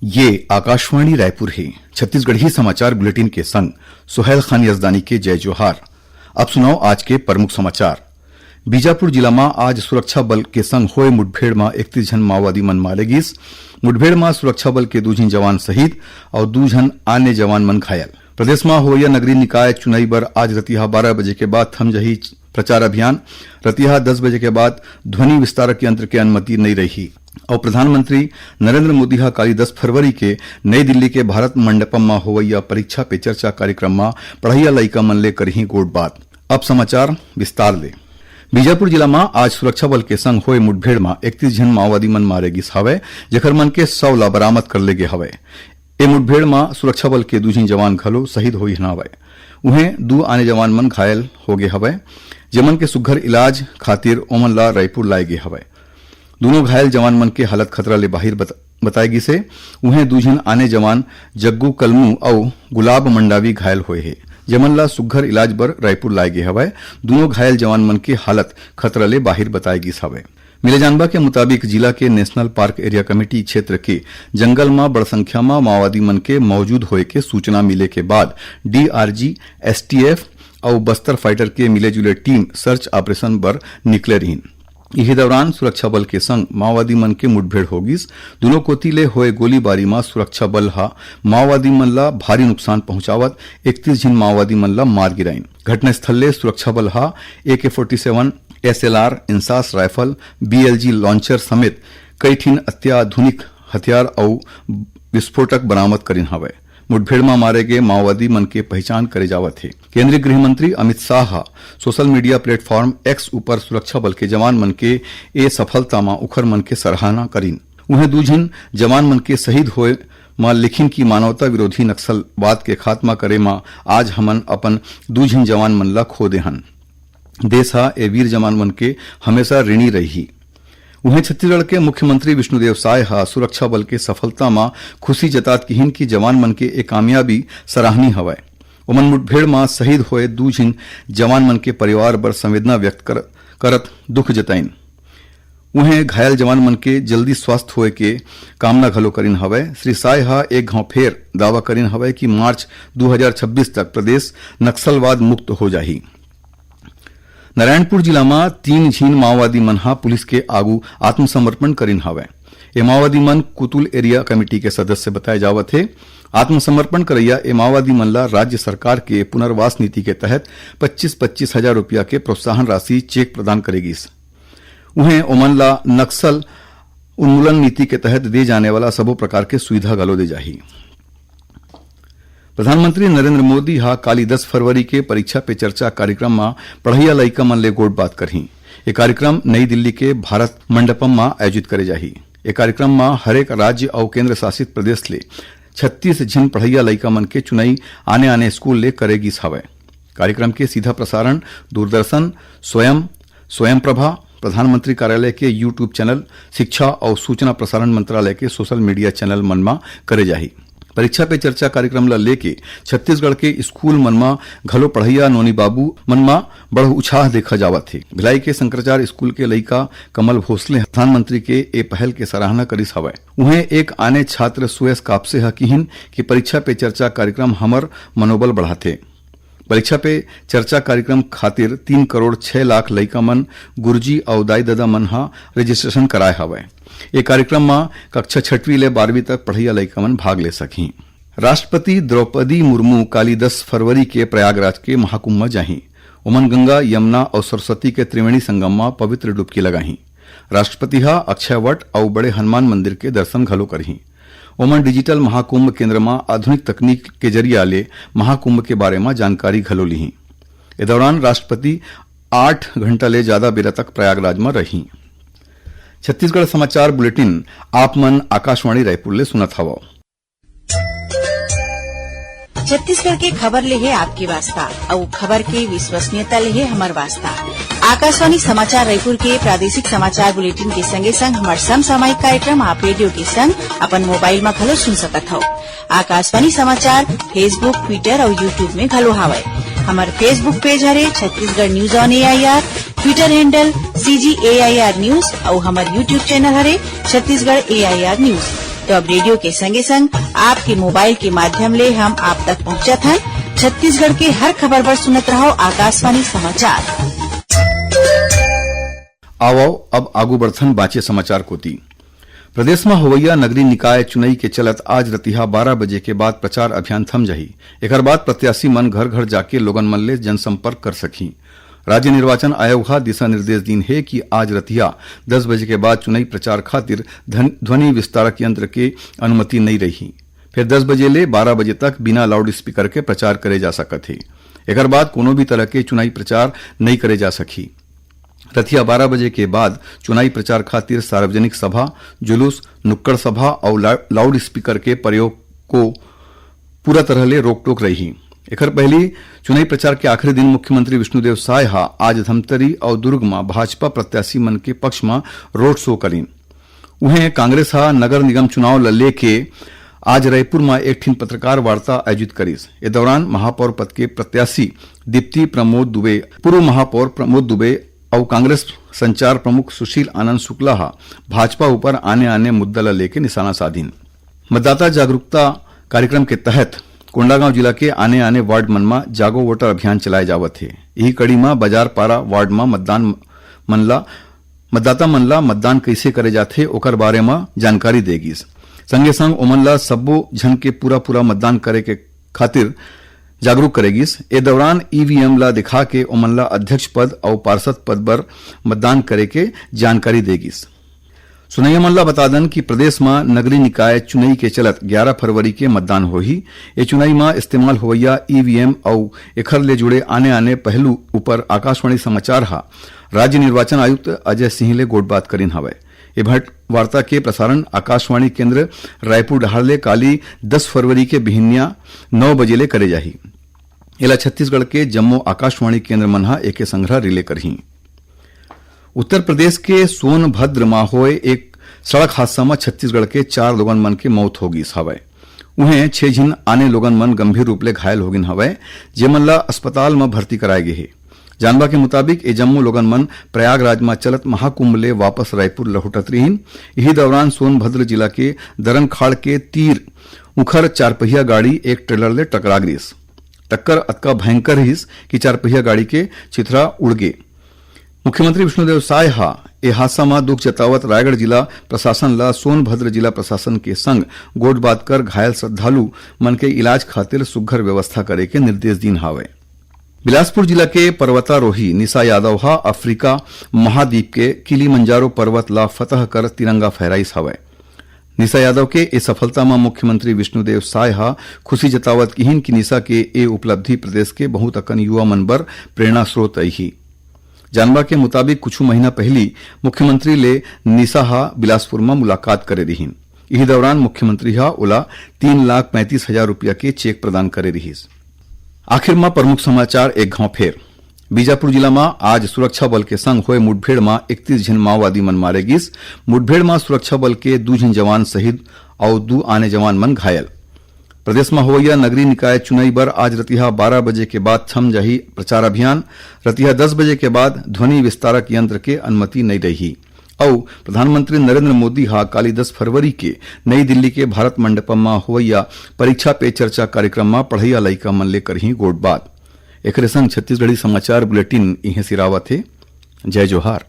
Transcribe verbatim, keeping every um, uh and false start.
ये आकाशवाणी रायपुर हे। छत्तीसगढ़ी समाचार बुलेटिन के संग सुहैल खान यजदानी के जय जोहार। अब सुनव आज के प्रमुख समाचार। बीजापुर जिला म आज सुरक्षा बल के संग होए मुठभेड़ म इकतीस झन माओवादी मन मारे गिस। मुठभेड़ म सुरक्षा बल के दू झिन जवान शहीद अउ दू झन आने जवान मन घायल। प्रदेश म होवइया नगरीय निकाय चुनई बर आज रतिहा बारह बजे के बाद थम जही प्रचार अभियान। रतिहा दस बजे के बाद ध्वनि विस्तारक यंत्र के अनुमति नइ रही। अउ प्रधानमंत्री नरेंद्र मोदी ह काली दस फरवरी के नई दिल्ली के भारत मंडपम म होवइया परीक्षा पे चर्चा कार्यक्रम म पढ़इया लइका मन ले करही गोठ बात। अब समाचार विस्तार ले। बीजापुर जिला म आज सुरक्षा बल के संग होए मुठभेड़ म इकतीस झन माओवादी मन मारे गिस हवय, जेखर मन के शव ला बरामद कर ले गे हवय। ए मुठभेड़ म सुरक्षा बल के दू झिन जवान घलो शहीद होइस हवय। उहें, दू आने जवान मन घायल हो गे हवय, जेमन के सुघ्घर इलाज खातिर ओमन ला रायपुर लाए गे हवय। दूनों घायल जवान मन के हालत खतरा ले बाहिर बत-, बताए गिस हे। उहें, दू झिन आने जवान जग्गू कलमू अउ गुलाब मंडावी घायल होए हे, जेमन ला सुघ्घर इलाज बर रायपुर लाए गे हवय। दूनों घायल जवान मन के हालत खतरा ले बाहिर बताए गिस हवय। मिले जानबा के मुताबिक, जिला के नेशनल पार्क एरिया कमेटी क्षेत्र के जंगल म बड़ संख्या म माओवादी मन के मौजूद होए के सूचना मिले के बाद डीआरजी, एसटीएफ अउ बस्तर फाइटर के मिले जुले टीम सर्च ऑपरेशन बर निकले रहिन। इही दौरान सुरक्षा बल के संग माओवादी मन के मुठभेड़ हो गिस। दूनों कोति ले होए गोलीबारी म सुरक्षा बल ह माओवादी मन ला भारी नुकसान पहुंचावत इकतीस झिन माओवादी मन ला मार गिराइन। घटनास्थल ले सुरक्षा बल ह AK forty seven, SLR, INSAS rifle, BLG launcher समेत कई ठिन अत्याधुनिक हथियार अउ विस्फोटक बरामद करिन हवय। मुठभेड़ म मारे गे माओवादी मन के पहिचान करे जावत हे। केंद्रीय गृह मंत्री अमित शाह ह सोशल मीडिया प्लेटफॉर्म एक्स ऊपर सुरक्षा बल के जवान मन के ए सफलता म उखर मन के सराहना करिन। उहें, दू झिन जवान मन के शहीद होए म लिखिन कि मानवता विरोधी नक्सलवाद के खात्मा करे म आज हमन अपन दू झिन जवान मन ला खो दे हन। देश ह ए वीर जवान मन के हमेशा ऋणी रही। उहें, छत्तीसगढ़ के मुख्यमंत्री विष्णुदेव साय ह सुरक्षा बल के सफलता म खुशी जतात किहिन कि जवान मन के ए कामयाबी सराहनीय हवय। ओमन मुठभेड़ म शहीद होए दू झिन जवान मन के परिवार बर संवेदना व्यक्त कर, करत दुख जताइन। उहें, घायल जवान मन के जल्दी स्वस्थ होए के कामना घलो करिन हवय। श्री साय ह एक घांव फेर दावा करिन हवय कि मार्च दू हजार छब्बीस तक प्रदेश नक्सलवाद मुक्त हो जाही। नारायणपुर जिला म तीन झिन माओवादी मन ह पुलिस के आगू आत्मसमर्पण करिन हवय। ए माओवादी मन कुतुल एरिया कमेटी के सदस्य बताए जावत हे। आत्मसमर्पण करइया ए माओवादी मन ला राज्य सरकार के पुनर्वास नीति के तहत पच्चीस पच्चीस हजार रुपया के प्रोत्साहन राशि चेक प्रदान करे गिस। उहें, ओमन ला नक्सल उन्मूलन नीति के तहत दे जाने वाला सबो प्रकार के सुविधा घलो दे जाही। प्रधानमंत्री नरेंद्र मोदी ह काली दस फरवरी के परीक्षा पे चर्चा कार्यक्रम म पढ़इया लइका मन ले गोठ बात करही। ए कार्यक्रम नई दिल्ली के भारत मंडपम म आयोजित करे जाही। ए कार्यक्रम म हरेक राज्य अउ केंद्र शासित प्रदेश ले छत्तीस झिन पढ़इया लइका मन के चुनई आने-आने स्कूल ले करे गिस हवय। कार्यक्रम के सीधा प्रसारण दूरदर्शन, स्वयं, स्वयं प्रभा, प्रधानमंत्री कार्यालय के YouTube चैनल, शिक्षा अउ सूचना प्रसारण मंत्रालय के सोशल मीडिया चैनल मन म करे जाही। परीक्षा पे चर्चा कार्यक्रम ल लेके छत्तीसगढ़ के स्कूल मन म घलो पढ़इया नोनी बाबू मन म बड़ उछाह देखा जावत हे। भिलाई के शंकराचार्य स्कूल के लइका कमल भोसले ह प्रधानमंत्री के ए पहल के सराहना करिस हवय। उहें, एक आने छात्र सुयश कापसे ह किहिन कि परीक्षा पे चर्चा कार्यक्रम हमर मनोबल बढ़ाथे। परीक्षा पे चर्चा कार्यक्रम खातिर तीन करोड़ छह लाख लइका मन, गुरुजी अउ दाई-ददा मन ह रजिस्ट्रेशन कराए हवय। ए कार्यक्रम म कक्षा छठवीं ले बारहवीं तक पढ़इया लइका मन भाग ले सकही। राष्ट्रपति द्रौपदी मुर्मू काली दस फरवरी के प्रयागराज के महाकुंभ म जाही। ओमन गंगा, यमुना अउ सरस्वती के त्रिवेणी संगम म पवित्र डुबकी लगाही। राष्ट्रपति ह अक्षय वट अउ बड़े हनुमान मंदिर के दर्शन घलो करही। ओमन डिजिटल महाकुंभ केंद्र म आधुनिक तकनीक के जरिया ले महाकुंभ के बारे म जानकारी घलो लिही। ए दौरान राष्ट्रपति आठ घंटा ले जादा बेरा तक प्रयागराज म रही। छत्तीसगढ़ समाचार बुलेटिन आप मन आकाशवाणी रायपुर ले सुनत हवव। छत्तीसगढ़ के खबर ले हे आपके वास्ता, अउ खबर के विश्वसनीयता ले हे हमर वास्ता। आकाशवाणी समाचार रायपुर के प्रादेशिक समाचार बुलेटिन के संगे संग हमर समसामयिक कार्यक्रम आप रेडियो के संग अपन मोबाइल म घलो सुन सकत हव। आकाशवाणी समाचार Facebook, Twitter अउ YouTube में घलो हावय। हमर Facebook पेज हरे Chhattisgarh news on AIR, Twitter handle CG AIR news अउ हमर YouTube चैनल हरे छत्तीसगढ़ एआईआर न्यूज। तो अब रेडियो के संगे संग आपके मोबाइल के माध्यम ले हम आप तक पहुंचत हन। छत्तीसगढ़ के हर खबर बर सुनत रहो आकाशवाणी समाचार। आवव, अब आगू बढ़थन बांचे समाचार कोति। प्रदेश म होवइया नगरीय निकाय चुनई के चलत आज रतिहा बारह बजे के बाद प्रचार अभियान थम जाही। एकर बाद प्रत्याशी मन घर-घर जाके लोगन मन ले जनसंपर्क कर सकही। राज्य निर्वाचन आयोग ह दिशा निर्देश दीन हे कि आज रतिहा दस बजे के बाद चुनई प्रचार खातिर धन-, ध्वनि विस्तारक यंत्र के अनुमति नइ रही। फेर दस बजे ले बारह बजे तक बिना लाउडस्पीकर के प्रचार करे जा सकत हे। एकर बाद कोनो भी तरह के चुनाई प्रचार नइ करे जा सकही। रतिया बारह बजे के बाद चुनाई प्रचार खातिर सार्वजनिक सभा, जुलूस, नुक्कड़ सभा अउ ला-, लाउडस्पीकर के प्रयोग को पूरा तरह ले रोक-टोक रही। एखर पहिली चुनाई प्रचार के आखिरी दिन मुख्यमंत्री विष्णुदेव साय ह आज धमतरी अउ दुर्ग म भाजपा प्रत्याशी मन के पक्ष म रोड शो करिन। उहें, कांग्रेस ह नगर निगम चुनाव ल लेके आज रायपुर म एक ठिन पत्रकार वार्ता आयोजित करिस। ए दौरान महापौर पद के प्रत्याशी दीप्ति प्रमोद दुबे, पूर्व महापौर प्रमोद दुबे अउ कांग्रेस संचार प्रमुख सुशील आनंद शुक्ला ह भाजपा ऊपर आने-आने मुद्दा ल लेके निशाना साधिन। मतदाता जागरूकता कार्यक्रम के तहत कोंडागांव जिला के आने-आने वार्ड मन म जागो वोटर अभियान चलाए जावत हे। इही कड़ी म बाजारपारा वार्ड म मतदान मन ला, मतदाता मन ला मतदान कइसे करे जाथे, ओकर बारे म जानकारी दे गिस। संगे संग ओमन ला सब्बो झन के पूरा-पूरा मतदान करे के खातिर जागरूक करे गिस। ए दौरान ईवीएम ला दिखा के ओमन ला अध्यक्ष पद अउ पार्षद पद बर मतदान करे के जानकारी दे गिस। सुनइया मन ला बता दन कि प्रदेश म नगरीय निकाय चुनई के चलत ग्यारह फरवरी के मतदान होही। ए चुनई म इस्तेमाल होवइया ईवीएम अउ एखर ले जुड़े आने-आने पहलू ऊपर आकाशवाणी समाचार ह राज्य निर्वाचन आयुक्त अजय सिंह ले गोठबात करिन हवय। ए भेंट वार्ता के प्रसारण आकाशवाणी केंद्र रायपुर डहार ले काली दस फरवरी के बिहनिया नौ बजे ले करे जाही। एला छत्तीसगढ़ के जम्मो आकाशवाणी केंद्र मन ह एके संघरा रिले करही। उत्तर प्रदेश के सोनभद्र म होए एक सड़क हादसा म छत्तीसगढ़ के चार लोगन मन के मौत हो गिस हवय। उहें, छह झिन आने लोगन मन गंभीर रूप ले घायल हो गिन हवय, जेमन ला अस्पताल म भर्ती कराए गे हे। जानबा के मुताबिक, ए जम्मो लोगन मन प्रयागराज म चलत महाकुंभ ले वापस रायपुर लहुटत रिहिन। इही दौरान सोनभद्र जिला के दरनखाड़ के तीर उखर चारपहिया गाड़ी एक ट्रेलर ले टकरा गिस। टक्कर अतका भयंकर रिहिस कि चारपहिया गाड़ी के चिथरा उड़ गे। मुख्यमंत्री विष्णुदेव साय ह ए हादसा म दुख जतावत रायगढ़ जिला प्रशासन ल सोनभद्र जिला प्रशासन के संग गोठबात कर घायल श्रद्धालु मन के इलाज खातिर सुग्घर व्यवस्था करे के निर्देश दीन हावय। बिलासपुर जिला के पर्वतारोही निशा यादव ह अफ्रीका महाद्वीप के किलिमंजारो पर्वत ल फतह कर तिरंगा फहराइस हवय। निशा यादव के ए सफलता म मुख्यमंत्री विष्णुदेव साय ह खुशी जतावत किहिन कि निशा के ए उपलब्धि प्रदेश के बहुत अकन युवा मन बर प्रेरणा स्रोत अइही। जानबा के मुताबिक, कुछु महीना पहिली मुख्यमंत्री ले निशा ह बिलासपुर म मुलाकात करे रिहिन। इही दौरान मुख्यमंत्री ह ओला तीन लाख पैंतीस हजार रुपया के चेक प्रदान करे रिहिस। आखिर म प्रमुख समाचार एक घांव फेर। बीजापुर जिला म आज सुरक्षा बल के संग होए मुठभेड़ म इकतीस झिन माओवादी मन मारे गिस। मुठभेड़ म सुरक्षा बल के दू झिन जवान शहीद अउ दू आने जवान मन घायल। प्रदेश म होवइया नगरीय निकाय चुनई बर आज रतिहा बारह बजे के बाद थम जाही प्रचार अभियान। रतिहा दस बजे के बाद ध्वनि विस्तारक यंत्र के अनुमति नइ रही। अउ प्रधानमंत्री नरेंद्र मोदी ह काली दस फरवरी के नई दिल्ली के भारत मंडपम म होवइया परीक्षा पे चर्चा कार्यक्रम म पढ़इया लइका मन ले करही गोठबात। एकरे संग छत्तीसगढ़ी समाचार बुलेटिन इहें सिरावत हे। जय जोहार।